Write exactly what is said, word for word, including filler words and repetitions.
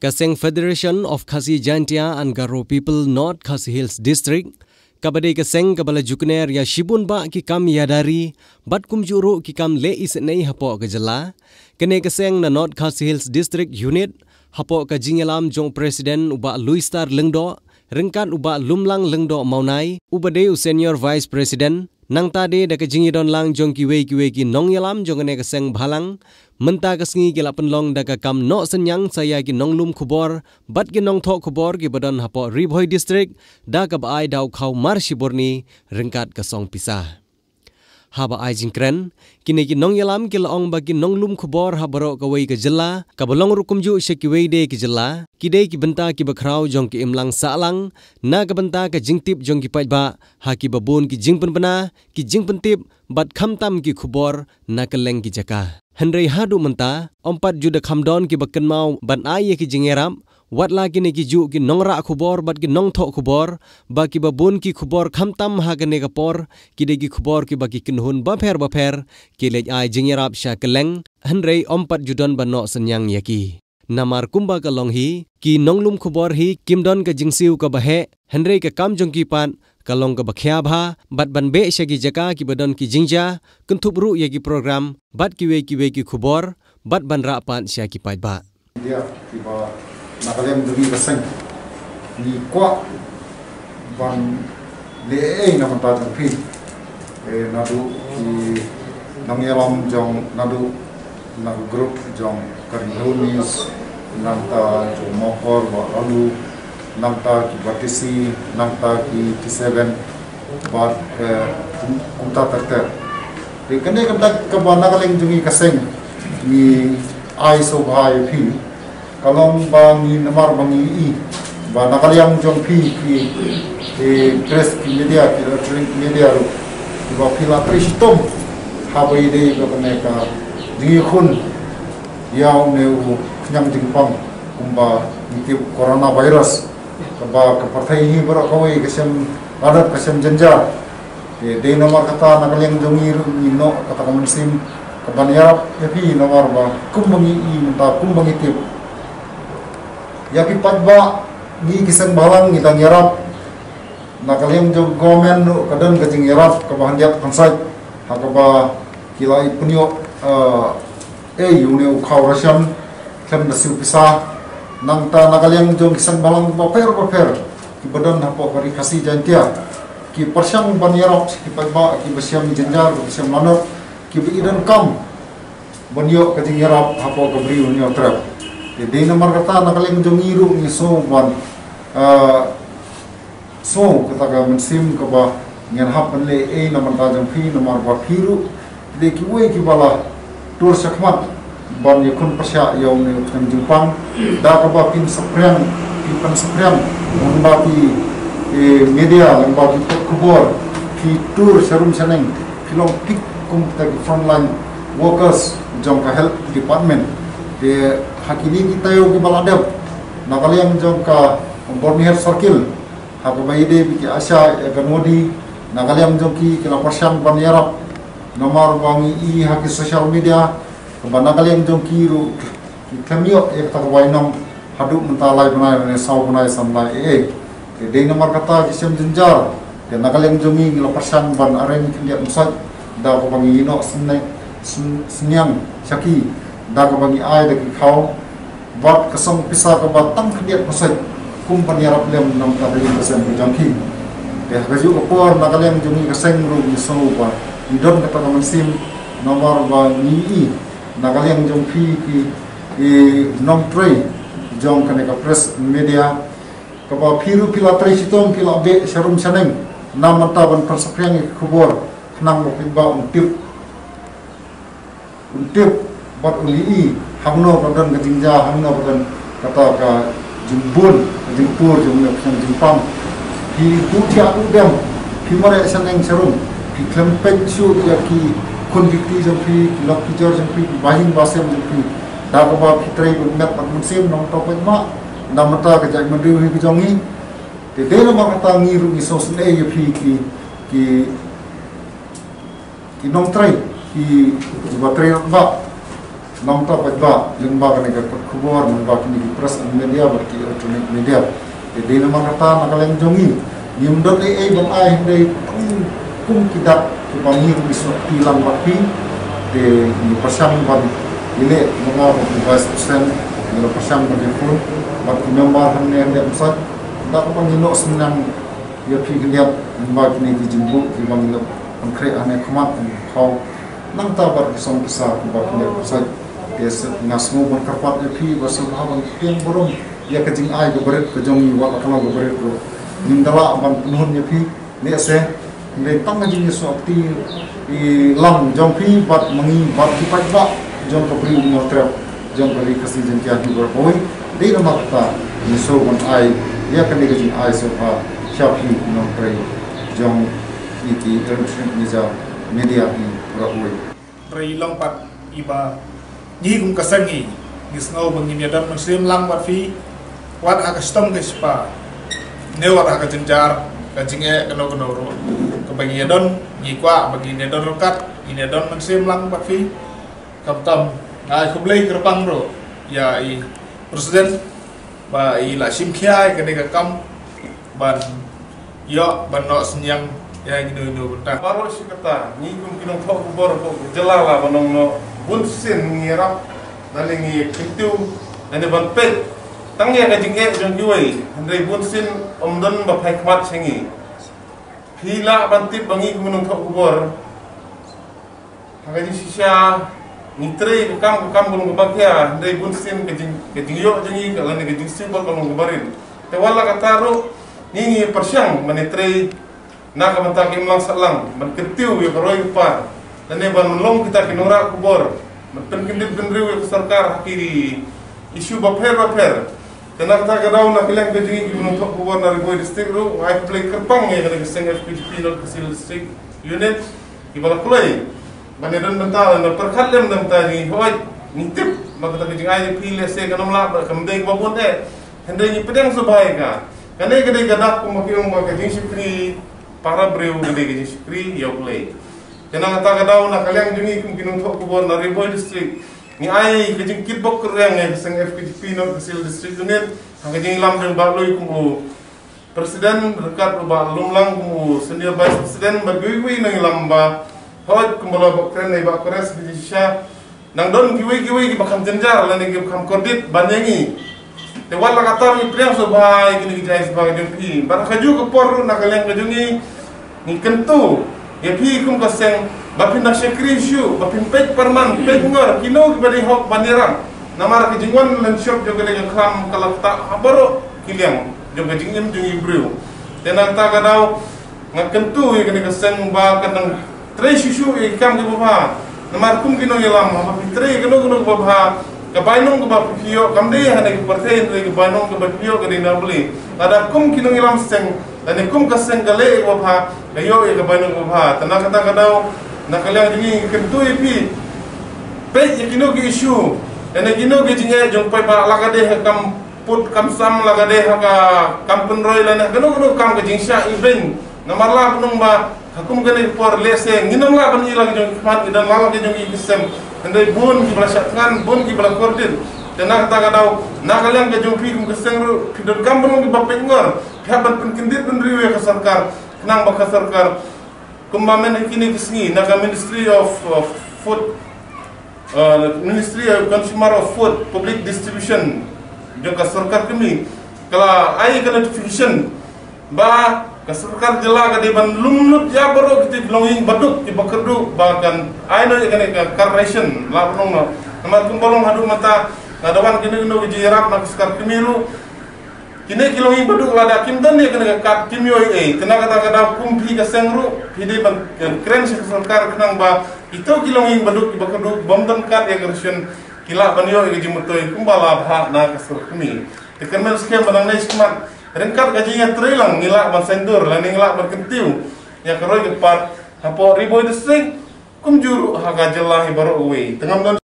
Ka seng Federation of Khasi Jaintia and Garo People North Khasi Hills District, kaba dei ka seng kaba la jukner ïa shibun bah ki kam ïada ri bad kumjuh ruh ki kam leh isynei hapoh ka jylla. Kane ka seng na North Khasi Hills District Unit, hapoh ka jingïalam jong u President u Bah Louistar Lyngdoh, ryngkat u Bah Lumlang Lyngdoh Mawnai, uba dei u Senior Vice President, nangta de da ka jingïadon lang jong kiwei kiwei ki nongïalam jong kane ka seng bhalang, mynta ka sngi ki la pynlong da ka kam noh synñiang sa ïa ki nonglum khubor bad ki nongthoh khubor kiba don hapoh Ri Bhoi District, da kaba ai da u khaw Marshi Borni ryngkat ka song pisa. Haba ai jingkren, kine ki nongïalam ki la ong ba ki nonglum khubor ha baroh kawei ka jylla, kaba long ruh kumjuh sha kiwei de ki jylla, ki dei ki bynta kiba khraw jong ki imlang sahlang, na ka bynta ka jingtip jong ki paidbah ha kiba bun ki jingpynbna, ki jingpyntip bad khamtam ki khubor na kylleng ki jaka. Hynrei haduh mynta, ym pat ju da kham don kiba kynmaw ban ai ïa ki jingïarap, wat la kine ki juh ki nongrah khubor bad ki nongthoh khubor, ba kiba bun ki khubor khamtam ha kane ka por ki dei ki khubor kiba ki kynhun bapher bapher ki leit ai jingïarap sha kylleng, hynrei ym pat ju don ba noh synñiang ïa ki. Namar kumba ka long hi, ki nonglum khubor hi kim don ka jingsiew kaba heh, hynrei ka kam jong ki pat ka long kaba khia bha, bad ban beh sha ki jaka kiba don ki jingjia, kynthup ruh ïa ki program bad kiwei kiwei ki khubor, bad ban rah pat sha ki paidbah. Ïa kiba na ka liang jong ngi ka seng, ngi kwah ban leh ei na ka bynta jong phi. Eh, naduh ki nongïalam jong, naduh na ka group jong ka Ri Bhoi News, nangta jong Mawkhor, Bah Ralu, nangta kiba T C, nangta ki T seven, bad, eh, kum-, kumta ter ter. Te kane ka dak kaba na ka liang jong ngi ka seng ngi ai sngewbha ïa phi. Ka long ba ngi namar ba ngi i ba na ka liang jong phi ki, ki press, ki media, ki electronic media ruh, ba phi la trei shitom haba ïadei bad kane ka jingïakhun ïa une u khñiang jingpang kumba ngi tip, coronavirus, kaba ka pyrthei hi baroh kawei ka shem lanot, ka shem jynjar. Te dei namar kata na ka liang jong ngi ruh ngi noh kata ka mynsiem kaban ïarap ïa phi, namar ba kumba ngi i mynta, kumba ngi tip, ïa ki paidbah, ngi ki seng bhalang ngi dang ïarap. Na ka liang jong government ruh ka don ka jingïarap kaba khyndiat khynsoit, ha kaba ki la ïa pynïoh, eh, ei, une u khaw ration khlem da siew pisa. Nangta na ka liang jong ki seng bhalang bapher bapher kiba don hapoh ka Ri Khasi Jaintia, ki pyrshang ban ïarap sha ki paidbah kiba shem jynjar, kiba shem lanot, kiba i donkam ban ïoh ka jingïarap hapoh ka Bri u Hynñiewtrep. Te dei namar kata na ka liang jong ngi ruh ngi sngew ban, ah, sngew kata ka mynsiem kaba ngin hap ban leh ei na ka bynta jong phi, namar ba phi ruh ki dei kiwei kiba la tur shakhmat ban ïakhun pyrshah ïa une u khñiang jingpang, da kaba phin saphriang, phi pynsaphriang lyngba ki, eh, media, lyngba ki kot khubor, phi tur sharum shaneng, phi long pik kum kita ki frontline workers jong ka health department. Te ha kine ki taïew kiba la dep, na ka liang jong ka Bornihar Circle, ha kaba ïadei bad ki ASHA, Anganwadi, na ka liang jong ki ki la pyrshang ban ïarap. Namar ba ngi i ha ki social media ba na ka liang jong ki ruh ki khlem ïoh ïa kata ka bainong haduh mynta lai bnai lane saw bnai, san bnai ei ei. Te dei namar kata ki shem jynjar. Te na ka liang jong ngi ngi la pyrshang ban arrange khyndiat khynsoit, da kaba ngi ïehnoh sne-, sn-, synñiang sha ki, da kaba ngi ai da ki khaw bad ka song pisa kaba tang khyndiat khynsoit kum ban ïarap lem na ka bynta ka seng ka jong ki. Te ha kajuh ka por na ka liang jong ngi ka seng ruh ngi sngew ba ngi don kata ka mynsiem, namar ba ngi i na ka liang jong phi ki, ki nongtrei jong kane ka press media, kaba phi ruh phi la trei shitom, phi la beh sharum shaneng na ka bynta ban pynsaphriang ïa ki khubor, khnang ba phi ba un tip, un tip bad un ïohi hangno ka don ka jingjia, hangno ka don kata ka jingbun, ka jingpur jong une u khñiang jingpang. Phi buh thiah buh dem, phi mareh shaneng sharum, phi khlem peit shuh ïa ki khun ki kti jong phi, ki lok ki jor jong phi, ki bahaïing bahasem jong phi, da kaba phi trei bymmet bad mynsiem, nongthoh paidbah, na ka bynta ka jaitbynriew hi ka jong ngi. Te dei namar kata ngi ruh ngi sngewsynei ïa phi ki, ki ki nongtrei, ki, kiba trei rangbah. Nangta pat ba lyngba kane ka kot khubor, lyngba kine ki press and media bad ki electronic media, te dei namar kata na ka liang jong ngi, ngim don ei ei ban ai hynrei kum ki dak kiba ngi ki sngewthuh lang bad phi. Te ngi pyrshang ban ïaleh, ngi bad ki vice president ngi la pyrshang ban ïaphone bad ki member hangne hangne, bad da kaba ngi noh synñiang ïa phi khyndiat lyngba kine ki jingbuh kiba ngi la pynkhreh hangne khmat, ngi khaw nangta bad ki song pisa kiba khyndiat pyrshah. Te nga sngew ban kyrpad ïa phi ba sngewbha ban pdiang burom ïa ka jingai kaba rit ka jong ngi, wat la ka long kaba rit ruh ngim da lah ban pynhun ïa phi. Lehse hynrei tang ka jingïasoh kti i lang jong phi bad ma ngi bad ki paidbah jong ka Bri u Hynñiewtrep jong ka Ri Khasi Jaiñtia hi baroh kawei. Dei namar kata ngi sngew ban ai ïa kane ka jingai sngewbha sha phi ki nongtrei jong kine ki electronic media, media hi baroh kawei. Hynrei long pat iba ngi kum ka seng ngi, ngi sngew ba ngin ïadon mynsiem lang bad phi, wat ha ka shitom ka shipa ne wat ha ka jynjar, ka jingeh kano kano ruh kaba ngi ïadon, ngi kwah ba ngin ïadon ryngkat, ngin ïadon mynsiem lang bad phi. Khamtam nga ai khublei kyrpang ruh ïa i president ba i la shim khia ïa kane ka kam ban ïoh ban noh synñiang ïa ino ino bynta. Baroh shi katta ngi kum ki nongthoh khubor hapoh ka jylla la ban ong noh, bun sien ngi ïarap lane ngi kyntiew lane ban peit tang ïa ka jingeh jong kiwei, hynrei bun sien ym don ba phai khmat sha ngi. Phi lah ban tip ba ngi kum ki nongthoh khubor ha ka jingshisha ngi trei ka kam, ka kam ka long kaba khia, hynrei bun sien ka jing, ka jingïoh jong ngi ka lane ka jingsiew ka long kaba rit. Te wat la katta ruh ngi ngi pyrshang ban ïatrei na ka bynta ka imlang sahlang, ban kyntiew ïa ka roi ka par lane ban long kita ki nongrah khubor, ban pynkyndit bynriew ïa ka sorkar ha ki issue bapher bapher. Te na kata ka daw na ka liang ka jong ngi ki nongthoh khubor na Ri Bhoi District ruh nga ai khublei kyrpang ïa kane ka seng F K J P North Khasi Hills District Unit kiba la kloi ban ïadon bynta, na pyrkhat lem na bynta jong ngi. Hooid ngi tip ba kata ka jingai jong phi lehse kan ym lah, ba kam dei kaba bun eh, hynrei ngi pdiang sngewbha ïa ka. Kane ka dei ka dak kumba ki ong ba ka jingshakri para briew ka dei ka jingshakri ïa U Blei. Te na kata ka daw na ka liang jong ngi kum ki nongthoh khubor na Ri Bhoi District ngi ai ka jingkitbok kyrriang ïa ka seng F K J P North Khasi Hills District Unit ha ka jingïalam jong Bah Lui kum u President, ryngkat u Bah Lumlang kum u Senior Vice President bad kiwei kiwei nongïalam ba hooid kumba la bok kren ïa i Bah Kores, ka jingshisha nang don kiwei kiwei kiba kham jynjar lane kiba kham kordit ban ïa ngi. Te wat la katta ngi pdiang sngewbha ïa kine ki jingai sngewbha ka jong phi. Bad ha kajuh ka por ruh na ka liang ka jong ngi ngi kyntu ïa phi kum ka seng ba phin da shakri shuh, ba phin peit pyrman, peit ngor kino kiba dei hok ban ïarap. Namar ka jingwan lynshop jong kane ka khlam ka la ktah ha baroh ki liang jong ka jingim jong ngi briew. Te na kata ka daw nga kyntu ïa kane ka seng ba kan nang trei shuh shuh ïa ki kam kiba bha. Namar kum ki nongïalam haba phi trei kano kano kaba bha, ka bainong kaba phi ïoh kam dei ha kane ka pyrthei, hynrei ka bainong kaba phi ïoh ka dei na U Blei. Lada kum ki nongïalam seng lane kum ka seng ka leh ïa kaba bha, ka ïoh ïa ka bainong kaba bha. Te na kata ka daw na ka liang jong ngi ngi kyntu ïa phi, peit ïa kino ki issue lane kino ki jingeh jong paidbah, la ka dei ha kam put kam sam, la ka dei ha ka kam pynroi lane kano kano kam ka jingshah ibeiñ. Namar la ka nong ba ha kum kane ka por lehse ngin ym lah ban ïoh la ka jong ki khmat, ngi don la ka jong ki sem, hynrei bun kiba la shah thngan, bun kiba la kordit. Te na kata ka daw na ka liang ka jong phi kum ka seng ruh phi donkam ban long kiba peit ngor, phi hap ban pynkyndit bynriew ïa ka sorkar khnang ba ka sorkar kumba mynta kine ki sngi na ka Ministry of, of Food, uh, Ministry of Consumer of Food Public Distribution jong ka sorkar kmie ka la ai ka notification ba ka sorkar jylla ka dei ban lum lut ïa baroh kita ki longïing baduk kiba kyrduh ba kan ai noh ïa kane ka card ration, la ka long noh. Namar kumba long haduh mynta nga da wan kine kine ki jingïarap na ka sorkar kmie ruh, kine ki longïing baduk lada kim don ïa kane ka card kim ïoh ei. Te na kata ka daw kum phi ka seng ruh phi dei ban kren sha ka sorkar khnang ba kito ki longïing baduk kiba kyrduh bym don card ïa ka ration ki lah ban ïoh ïa ka jingmyntoi kumba la bha na ka sorkar kmie. Te kyrmen skhem ba nangne shakhmat ryngkat ka jingïatreilang ngi lah ban saiñdur lane ngi lah ban kyntiew ïa ka roi ka par hapoh Ri Bhoi District kumjuh ruh ha ka jylla hi baroh kawei. Te ngam don